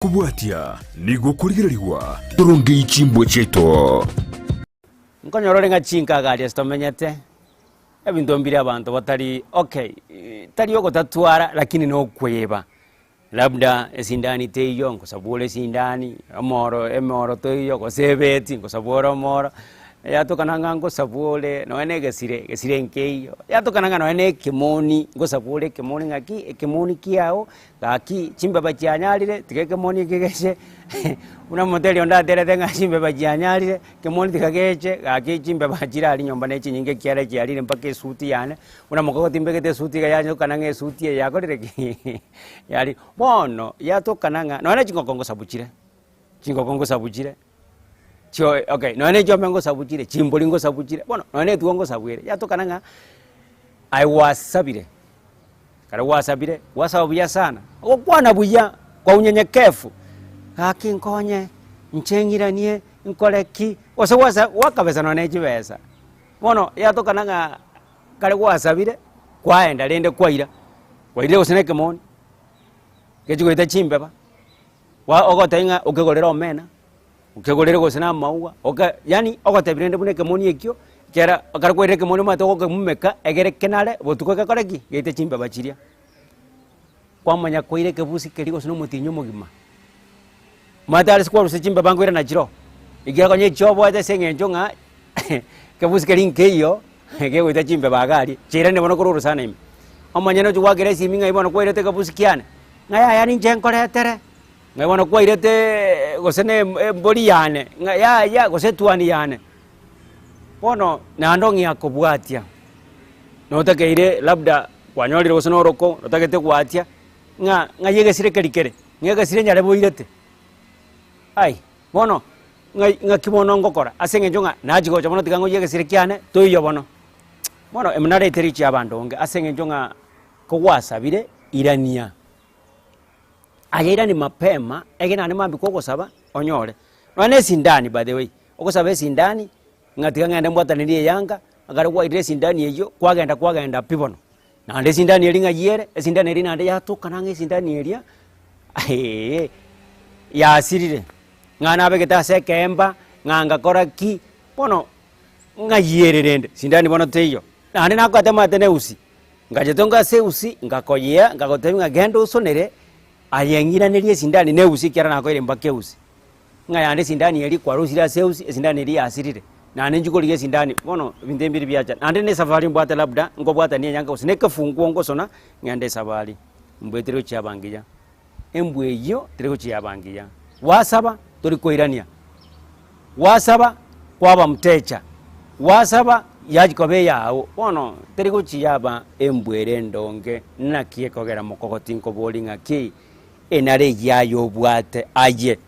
Kobwatia nigo okorigererigwa torongei chimbwa chiaito. Nkonyora ore ng'a chinkaga aria ase tomenyete, ebinto mbire abanto batari okay, tari ogotatwara lakini na okweba. Labda esindani teiyo, nkosabua ore esindani, omoro emoro teiyo, gose ebeti nkosabua ore omoro, yatokana ng'a nkosabua ore nonye na egesire, egesire nkeiyo, yatokana ng'a nonye na ekemoni, nkosabua ore ekemoni ng'aki, ekemoni kiago. Gaki chimbeba chianyarire, tiga ekemoni eke geche, buna omoteri onde aterete ng'a chimbeba chianyarire, ekemoni tiga geche, gaki chimbeba chire aria nyomba ne chinyinge ekiagera chiarire mpaka esuti yane, buna mokogoti mbegete esuti iga yanyokana ng'a esuti eye yakorire ki yari. Bono, yatokana ng'a nonye na chingoko ngosabu chire, chingoko ngosabu chire, chio okay nonye na echiombe ngosabu chire, chimbori ngosabu chire, bono nonye na etugo ngosabu ere, yatokana ng'a aye gwasabire. Ekero gwasabire, gwasaba buya sana, ogokwana buya kwa unyenyekevu, gaki nkonye, inche ng'iranie, nkore ki, gose gwasa gwakabesa nonye na chibesa. Bono yatokana ng'a kare gwasabire, kwaenda rende kwaira, kwairire gose na ekemoni, gechi goeta chimbeba, gwa ogotebia ng'a okegorere omena. Okegorere gose na amaua, oke yaani ogotebi rende buna ekemoni ekio, ekero ekero kwairire ekemoni omanyete ogokemumeka egere kenare botuko gekore ki? Geite chimbeba chiria. Kwamanya koira ekebusi keria gose na omotienyi omogima, omanyete aria ase kwarusia chimbeba nkoirana chiroo, ekiagera konya echioboete ase eng'encho ng'a ekebusi keria nkeiyo, kegoita chimbeba iga aria, chiairane bono korwa orosana ime. Omonyene ochia goakera esimi ng'ai bono kwairete ekebusi kiane, ng'a yaya ninche nkoretere. Ng'a bono kwaireteeee gose na embori yane, ng'a yaya gose etuani yane. Bono naende ong'ea kobwatia, notakeire labda kwanyorire gose na oroko, otagete gwatia, ng'a ng'ai egesire keria kere, ng'a egesire nyarebe oirete, ai bono ng'ai ng'aki bono ngokora ase eng'encho ng'a nachia gocha bono tiga ng'oyie egesire kiane, toiyo bono. Bono emo narete richi abandonge ase eng'encho ng'a kogwasabire irania. Aye irani mapema, egere naende mambia kogosaba onyore. Nonya na esindani by the way, ogosaba esindani, ng'a tiga ng'ende mbwatanerie eyanga, ekero kwairire esindani eywo, kwagenda kwagenda pi bono. Naende esindani eria ng'ai ere, esindani eria naende yatokana ng'a esindani eria, eeh yasirire, ng'a nabegete ase ekeemba, ng'a ngakora ki, bono ng'ai ere rende, sindani bono teiyo. Naende nakoete omanyete na eusi. Ngachete onga ase eusi, ngakoyia, nkagotebia ng'a genda osonere, aye ng'iranerie esindani na eusi ekiagera nakoeire mpaka eusi. Ng'a yande esindani eria kwarusire ase eusi, esindani eria yasirire, naende inche korigia esindani, bono ebinto ebi mbiri biacha. Naende na esafari mbwate labda, nkobwatania enyange gose na ekefunguo ngosona, ng'ende esafari, mbwe teri gochia yaba ngiya. Embwa eyio teri gochia yaba ngiya. Gwasaba, tori koirania. Gwasaba, kwaba mtecha, gwasaba, yachia koba eyao, bono teri gochia yaba embwa ere endonge, naki ekogera mokogoti nkobori ng'aki, enare eyio aye obwate aye,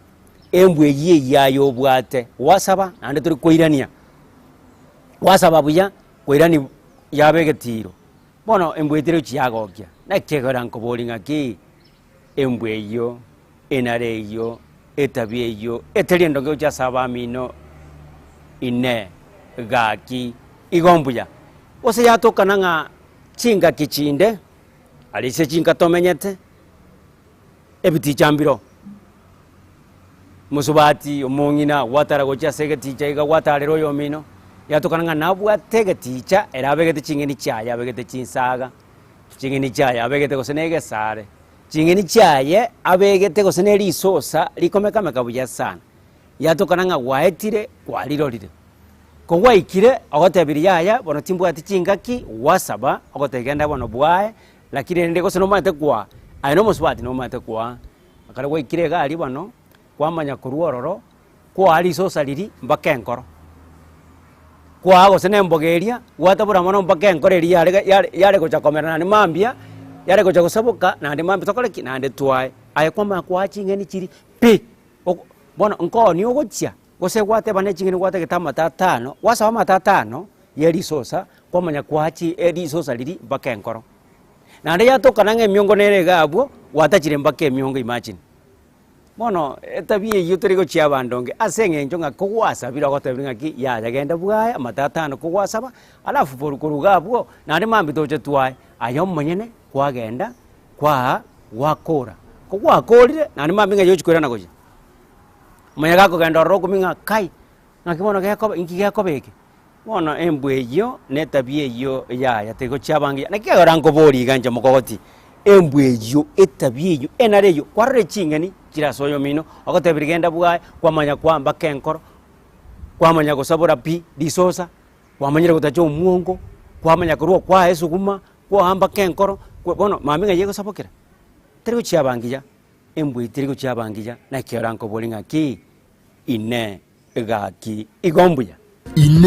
embwa eyio eyio aye obwate, gwasaba naende tori koirania, gwasaba buya, koirani yaba egetiro, bono embwa eye teri gochia yagokia, naki ekogera nkobori ng'aki. Embwa eyio, enara eyio, etabia eyio, etari endonge gochia ase abamino, Inee! Gaki, igo mbuya? Gose yatokana ng'a chingaki chinde, aria ase chinka tomenyete, ebiticha mbiroo, mosubati, omong'ina, gwatara gochia ase egeticha iga gwatarera oyomino, yatokana ng'a nabwate egeticha ere abegete ching'eni chiaye, abegete chinsaga. Ching'eni chiaye abegete gose negesare, ching'eni chiaye abegete gose ne risosa rikomeka-meka buya sana. Yatokana ng'a gwaetire kwarirorire. Kogwaikire ogotebirie yaya bono timbwati chingaki gwasaba ogotebia genda bono bwaye, lakini rende gose nomanyete kwaa, aye na omosubati nomanyete kwaa. Ekero gwaikire iga aria bono, kwamanya korwa ororo. Kwaa risosa riria mpaka enkoro, kwaa gose na emboga eria, gwatabora mono mpaka enkoro eria yare yare yare gocha komera naende mambia, yare gocha gosaboka naende mambia tokore ki? Naende twae. Aye kwamanya kwaa ching'eni chiria pi, oko bono nkooni ogochia, gose gwateba ne ching'eni gwatagete amato atano, gwasaba amato atano ya risosa, kwamanya kwaa chi risosa riria mpaka enkoro. Naende yatokana ng'a emiongo nere iga abwo, gwatachire mpaka emiongo imagine. Bono etabia eyio tori gochia abandonge ase eng'encho ng'a kogwasabire ogotebiwa ng'aki yaya genda bwaye amato atano kogwasaba, alafu boru korwa iga abwo naende mambia toche twaye, aye omonyene kwagenda kwaa gwakora. Ko gwakorire, naende mambia ng'a yochi koirana gochia. Omanye gakogenda ororo okomia ng'a kai, ng'aki bono gekoba inki gekoba eke? Bono embwa eyio na etabia eyio yaya tegochia abange naki ekero nkoboria iga inche mokogoti, embwa eyio, etabia eyio, enara eyio, kwarora ching'eni chire ase oyomino, ogotebirie genda bwaye, kwamanya kwambaka enkoro, kwamanya gosabora pi risosa, kwamanyire gotacha omwongo, kwamanya korwa kwaa esuguma, kwahambaka enkoro, kwa bono mambia ng'ai egosabokera? Teri gochia abangiya, embwa eyio teri gochia abangiya, naki ora nkoborie ng'aki, inee, gaki igo mbuya? Inee!